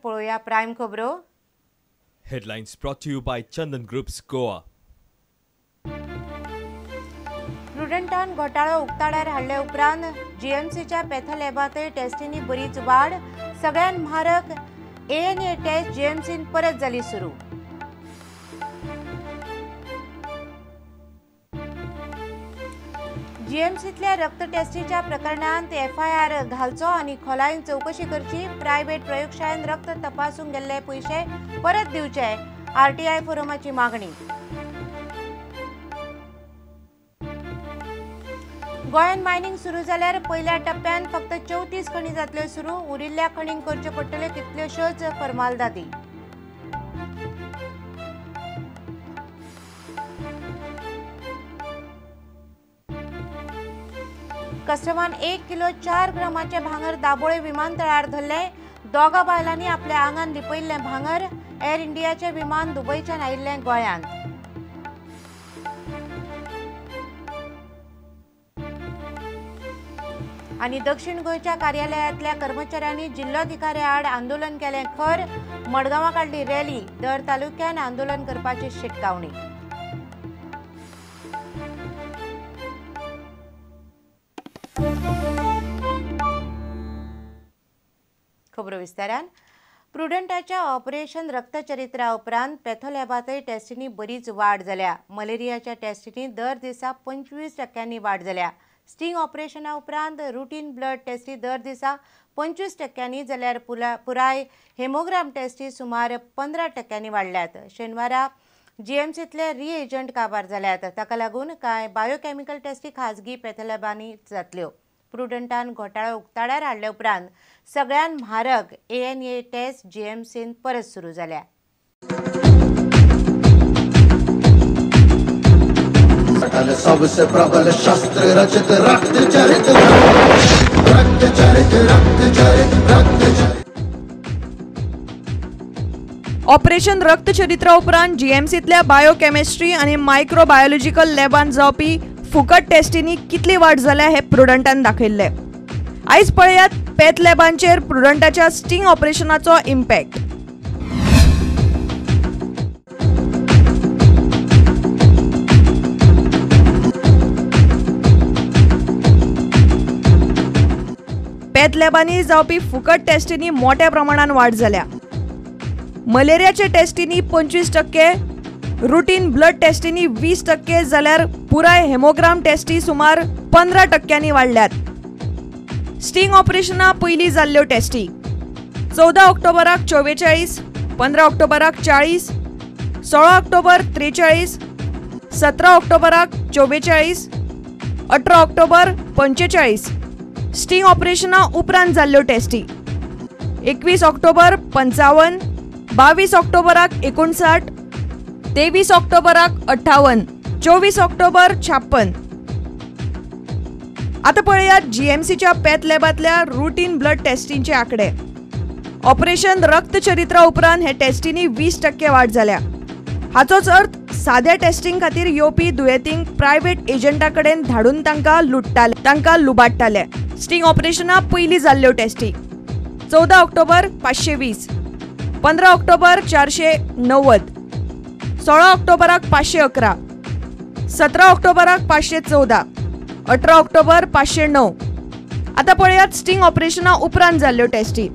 पळोवया प्रायम खबरो. Headlines brought to you by Chandan Groups Goa. प्रुडंटान घोटाळो उक्ताडार हाडले उपरांत जीएमसीच्या पॅथलॅबांतय टेस्टींनी बरीच वाड. सगळ्यात म्हारग एएनए टेस्ट जीएमसीन परत जाली सुरू. जीएमसीतल्या रक्त टेस्टीच्या प्रकरणांत एफआयआर घालचो आनी खोलायेन चवकशी करची. प्रायव्हेट प्रयोगशाळेन रक्त तपासूंक गेल्ले पयशे परत दिवचे, आरटीआय फोरमाची मागणी. गोंयांत मायनिंग सुरू जाल्यार पयल्या टप्प्यान फक्त 34 खणी जातल्यो सुरू. उरिल्ल्या खणींक करच्यो पडटल्यो कितल्योश्योच फर्मालदादी. कस्टमान 1 किलो 4 ग्रामाचें भांगर दाबोळे विमानतळार धरलें. दोगा बायलांनी आपल्या आंगान लिपयिल्लें भांगर. एअर इंडियाचें विमान दुबयच्यान आयिल्लें गोंयांत. आनी दक्षिण गोंयच्या कार्यालयांतल्या कर्मचाऱ्यांनी जिल्लोधिकाऱ्या आड आंदोलन केलें खर. मडगांवां काडली रॅली. दर तालुक्यान आंदोलन करपाची शिटकावणी. खबरो विस्तारान. प्रुडंटाच्या ऑपरेशन रक्तचरित्रा उपरांत पॅथोलॅबांतय टेस्टींनी बरीच वाड जाल्या. मलेरियाच्या टेस्टींनी दर दिसा 25% वाड जाल्या. स्टिंग ऑपरेशना उपरांत रुटीन ब्लड टेस्टी दर दिसा 25% जाल्यार पुराय हेमोग्राम टेस्टी सुमार 15% वाडल्यात. शेनवारा जीएमसीतले रिएजंट काबार जाल्यात. ताका लागून कांय बायोकेमिकल टेस्टी खाजगी पॅथोलॅबांनी जातल्यो. प्रुडंटान घोटाळो उक्ताडार हाडले उपरांत सगळ्यात म्हारग एएनए टेस्ट जीएमसीन परत सुरू जाल्या. सबसे प्रबल शस्त्र रचित रक्त चरित रक्त चरित रक्त चरित रक्त चरित. ऑपरेशन रक्तचरित्रा उपरांत जीएमसीतल्या बायोकेमिस्ट्री आनी मायक्रोबायोलॉजिकल लॅबान जावपी फुकट टेस्टींनी कितली वाड जाल्या हे प्रुडंटान दाखयल्ले. आयज पळयात पॅथ लॅबांचेर प्रुडंटाच्या स्टिंग ऑपरेशनाचो इम्पॅक्ट. पॅथ लॅबांनी जावपी फुकट टेस्टींनी मोठ्या प्रमाणान वाड जाल्या. मलेरियाच्या टेस्टींनी 25%, रुटीन ब्लड टेस्टींनी 20% जाल्यार पुराय हेमोग्राम टेस्टी सुमार 15% वाडल्यात. स्टिंग ऑपरेशना पयलीं जाल्ल्यो टेस्टी 14 ऑक्टोबराक 44, 15 ऑक्टोबराक 40, 16 ऑक्टोबर 43, 17 ऑक्टोबराक 44, 18 ऑक्टोबर 45. स्टिंग ऑपरेशना उपरांत जाल्ल्यो टेस्टी 21 ऑक्टोबर 55, 22 ऑक्टोबराक 59, 23 ऑक्टोबराक 58, 24 ऑक्टोबर 56. आतां पळयात जीएमसीच्या पॅथ लॅबांतल्या रुटीन ब्लड टेस्टींचे आंकडे. ऑपरेशन रक्तचरित्रा उपरांत हे टेस्टींनी 20% वाड जाल्या. हाचोच अर्थ साद्या टेस्टिंग खातीर येवपी दुयेंतींक प्रायव्हेट एजंटा कडेन धाडून तांकां लुट्टाले, तांकां लुबाडटाले. स्टिंग ऑपरेशना पयलीं जाल्ल्यो टेस्टी 14 ऑक्टोबर 520, 15 ऑक्टोबर 490, 16 ऑक्टोबराक 511, 17 ऑक्टोबराक 514, 18 ऑक्टोबर 509. आतां पळयात स्टिंग ऑपरेशना उपरांत जाल्ल्यो टेस्टी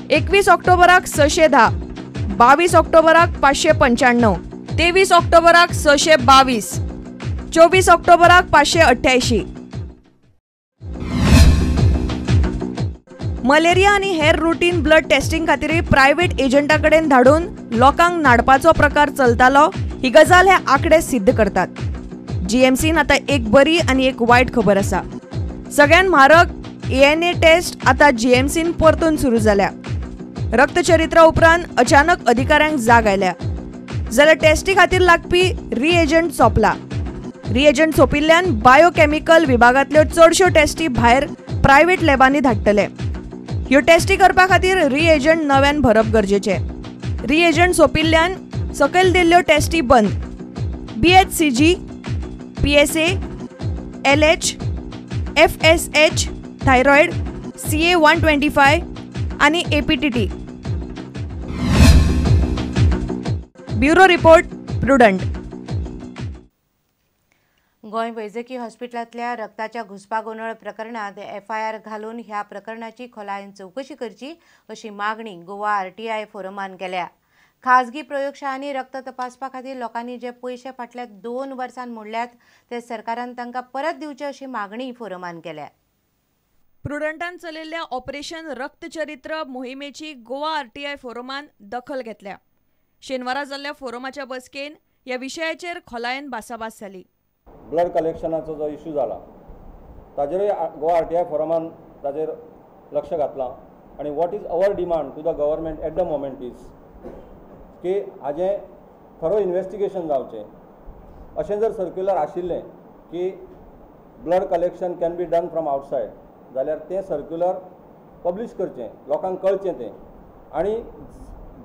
21 ऑक्टोबराक 610, 22 ऑक्टोबराक 595, 23 ऑक्टोबराक 622, 24 ऑक्टोबराक 588. मलेरिया आनी हेर रुटीन ब्लड टेस्टिंग खातीर प्रायव्हेट एजंटा कडेन धाडून लोकांक नाडपाचो प्रकार चलतालो ही गजाल हे आंकडे सिद्ध करतात. जीएमसीन आतां एक बरी आनी एक वायट खबर आसा. सगळ्यात म्हारग एएनए टेस्ट आतां जीएमसीन परतून सुरू जाल्या. रक्तचरित्रा उपरांत अचानक अधिकाऱ्यांक जाग आयल्या जाल्यार टेस्टी खातीर लागपी रिएजंट सोंपला. रिएजंट सोंपिल्ल्यान बायोकेमिकल विभागांतल्यो चडश्यो टेस्टी भायर प्रायव्हेट लॅबांनी धाडटले. ह्यो टेस्टी करपा खातीर रिएजंट नव्यान भरप गरजेचें. रिएजंट सोंपिल्ल्यान सकयल दिल्ल्यो टेस्टी बंद. BHCG, PSA, LH, FSH, thyroid, CA 125 आनी APTT. Bureau report, Prudent. Goa वैजकी हॉस्पिटलांतल्या रक्ताच्या घुस्पागोंदळ प्रकरणांत एफआयआर घालून ह्या प्रकरणाची खोलायेन चवकशी करची अशी मागणी गोवा आरटीआय फोरमान केल्या. खाजगी प्रयोगशाळांनी रक्त तपासपा खातीर लोकांनी जे पयशे फाटल्या 2 वर्सां मोडल्यात ते सरकारान तांकां परत दिवचे अशी मागणी फोरमान केल्या. प्रुडंटान चलयल्ल्या ऑपरेशन रक्तचरित्र मोहिमेची गोवा आरटीआय फोरमान दखल घेतल्या. शेनवारा जाल्ल्या फोरमाच्या बसकेन ह्या विशयाचेर खोलायेन भासाभास जाली. ब्लड कलेक्शनाचो जो इशू जाला ताजेरूय गोवा आरटीआय फोरमान ताजेर लक्ष घातलां आनी what is our demand to the government at the moment is की हाजें खरो इन्वेस्टिगेशन जावचें. अशें जर सर्क्युलर आशिल्लें की blood collection can be done from outside जाल्यार तें सर्क्युलर पब्लिश करचें, लोकांक कळचें तें. आनी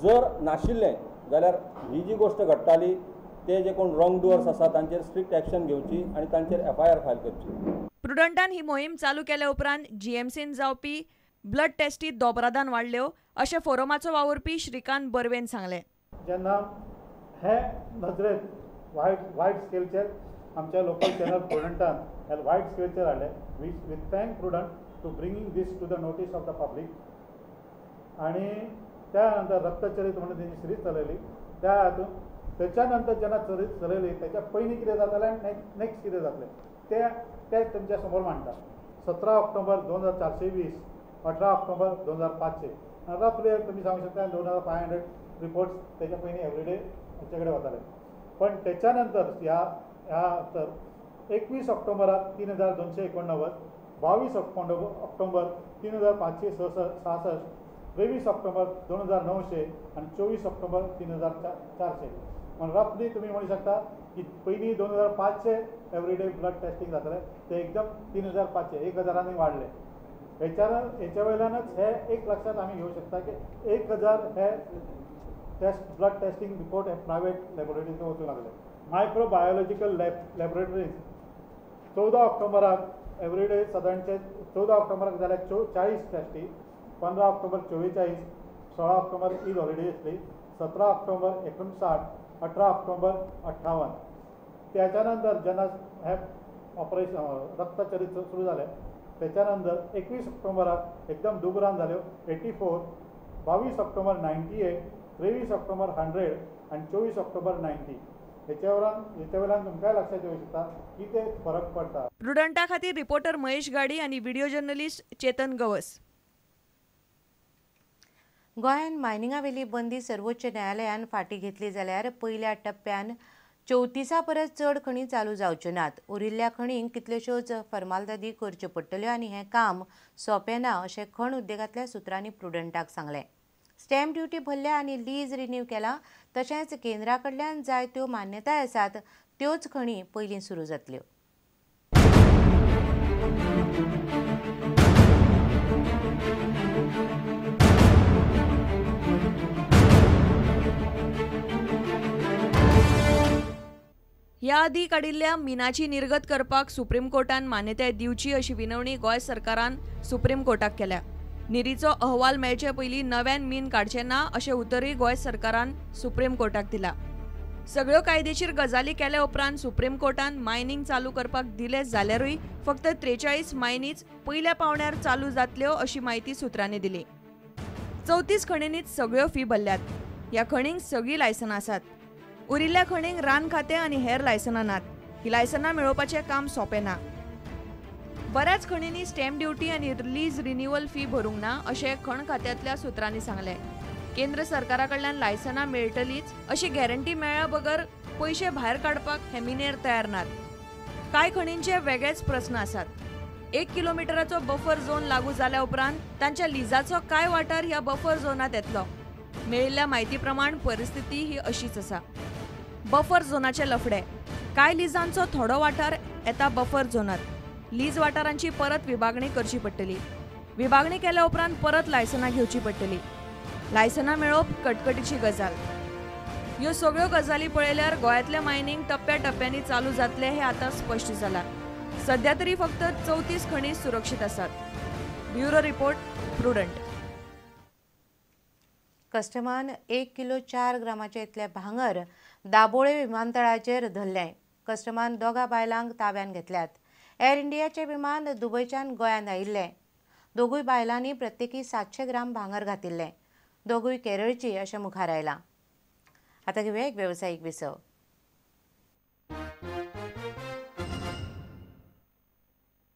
जर नाशिल्लें जाल्यार ही जी गोश्ट घडटाली ते जे कोण रॉंग डुअर्स आसा तांचेर स्ट्रिक्ट एक्शन घेवची आनी तांचेर एफआयआर फायल करची. प्रुडंटान ही मोहीम चालू केल्या उपरांत जीएमसीन जावपी ब्लड टेस्टी दोबरादान वाडल्यो अशें फोरमाचो वावुरपी श्रीकांत बर्वेन सांगलें. जेन्ना हे नजरेत वायड स्केलचेर आमच्या लोकल चॅनल प्रुडंटान हे वायड स्केलचेर हाडले. We thank Prudent to bringing this to the notice of the public. आनी त्या नंतर रक्तचरित म्हणून तेंची सिरीज चलयली. त्या हातून त्याच्या नंतर जेन्ना चलयली त्याच्या पयलीं कितें जातालें आनी नेक्स्ट कितें जातलें ते ते तुमच्या समोर मांडटा. 17 ऑक्टोबर 2420, 18 ऑक्टोबर 2500, रफली तुमी सांगू शकता 2500 रिपोर्ट्स त्याच्या पयलीं एवरीडे आमचे कडेन वताले. पण त्याच्या नंतर ह्या ह्या तर 21 ऑक्टोबराक 3289, 22 ऑक्टोबर 3566, 23 ऑक्टोबर 2900 आनी 24 ऑक्टोबर 3400. म्हण रफली तुमी म्हणू शकता की पयलीं 2500 एवरीडे ब्लड टेस्टिंग जातालें ते एकदम 3500 1000 वाडले. हेच्या वयल्यानच हे एक लक्षात आमी घेवं शकता की 1000 हे टेस्ट ब्लड टेस्टिंग रिपोर्ट हे प्रायवेट लॅबोरेटरींत वचूंक लागले. मायक्रोबायोलॉजिकल लॅबोरेटरीज 14 ऑक्टोबराक एवरीडे सादारणचे 14 ऑक्टोबराक जाल्यार 40 टेस्टी, 15 ऑक्टोबर 44, 16 ऑक्टोबर ईद हॉलिडे आसली, 17 ऑक्टोबर 59, 18 ऑक्टोबर 58. त्याच्या नंतर जेन्ना हें ऑपरेशन रक्तचरित्र सुरू जालें त्याच्या नंतर 21 ऑक्टोबराक एकदम दुबरान जाल्यो 84, 22 ऑक्टोबर 98, 23 ऑक्टोबर 100 आनी 24 ऑक्टोबर 90. हेच्या वयल्यान तुमकांय लक्षात येवं शकता की ते फरक पडटा. प्रुडंटा खातीर रिपोर्टर महेश गाडी आनी व्हिडिओ जर्नलिस्ट चेतन गवस. गोंयांत मायनिंगावेली बंदी सर्वोच्च न्यायालयान फाटीं घेतली जाल्यार पयल्या टप्प्यान 34 परस चड खणी चालू जावच्यो नात. उरिल्ल्या खणींक कितल्योश्योच फॉर्मालिटी करच्यो पडटल्यो आनी हें काम सोंपें ना अशें खण उद्देगांतल्या सुत्रांनी प्रुडंटाक सांगलें. स्टॅम्प ड्युटी भरल्या आनी लीज रिन्यू केला तशेंच केंद्रा कडल्यान जाय त्यो मान्यताय आसात त्योच खणी पयलीं सुरू जातल्यो. ह्या आदी काडिल्ल्या मिनाची निर्गत करपाक सुप्रीम कोर्टान मान्यताय दिवची अशी विनवणी गोंय सरकारान सुप्रीम कोर्टाक केल्या. निरीचो अहवाल मेळचे पयलीं नव्यान मीन काडचें ना अशें उतरूय गोंय सरकारान सुप्रीम कोर्टाक दिला. सगळ्यो कायदेशीर गजाली केल्या उपरांत सुप्रीम कोर्टान मायनिंग चालू करपाक दिलें जाल्यारूय फक्त 43 मायनीच पयल्या पावंड्यार चालू जातल्यो अशी म्हायती सुत्रांनी दिली. 34 खणींनीच सगळ्यो फी भरल्यात. ह्या खणींक सगळीं लायसनां आसात. उरिल्ल्या खणींक रान खातें आनी हेर लायसनां नात. ही लायसनां मेळोवपाचें काम सोंपें ना. बऱ्याच खणींनी स्टॅम्प ड्युटी आनी लीज रिन्युअल फी भरूंक ना अशें खण खात्यांतल्या सुत्रांनी सांगलें. केंद्र सरकारा कडल्यान लायसनां मेळटलीच अशी गॅरंटी मेळ्ळ्या बगर पयशे भायर काडपाक हे मिनेर तयार नात. कांय खणींचे वेगळेच प्रस्न आसात. 1 किलोमिटराचो बफर झोन लागू जाल्या उपरांत तांच्या लिजाचो कांय वाठार ह्या बफर झोनांत येतलो. मेळिल्ल्या म्हायती प्रमाण परिस्थिती ही अशीच आसा. बफर झोनाचे लफडे, कांय लिजांचो थोडो वाठार येता बफर झोनांत. लीज वाठारांची परत विभागणी करची पडटली. विभागणी केल्या उपरांत परत लायसनां घेवची पडटली. लायसनां मेळोवप कटकटीची गजाल. ह्यो सगळ्यो गजाली पळयल्यार गोंयांतलें मायनिंग टप्प्या टप्प्यांनी चालू जातलें हें आतां स्पश्ट जालां. सध्या तरी फक्त 34 खणी सुरक्षीत आसात. Bureau report, Prudent. कस्टमान 1 किलो 4 ग्रामाचे इतलें भांगर दाबोळे विमानतळाचेर धरलें. कस्टमान 2 बायलांक ताब्यांत घेतल्यात. एअर इंडियाचें विमान दुबयच्यान गोंयांत आयिल्लें. दोगूय बायलांनी प्रत्येकी 700 ग्राम भांगर घातिल्लें. दोगूय केरळची अशें मुखार आयलां. आतां घेवया एक वेवसायीक विसव.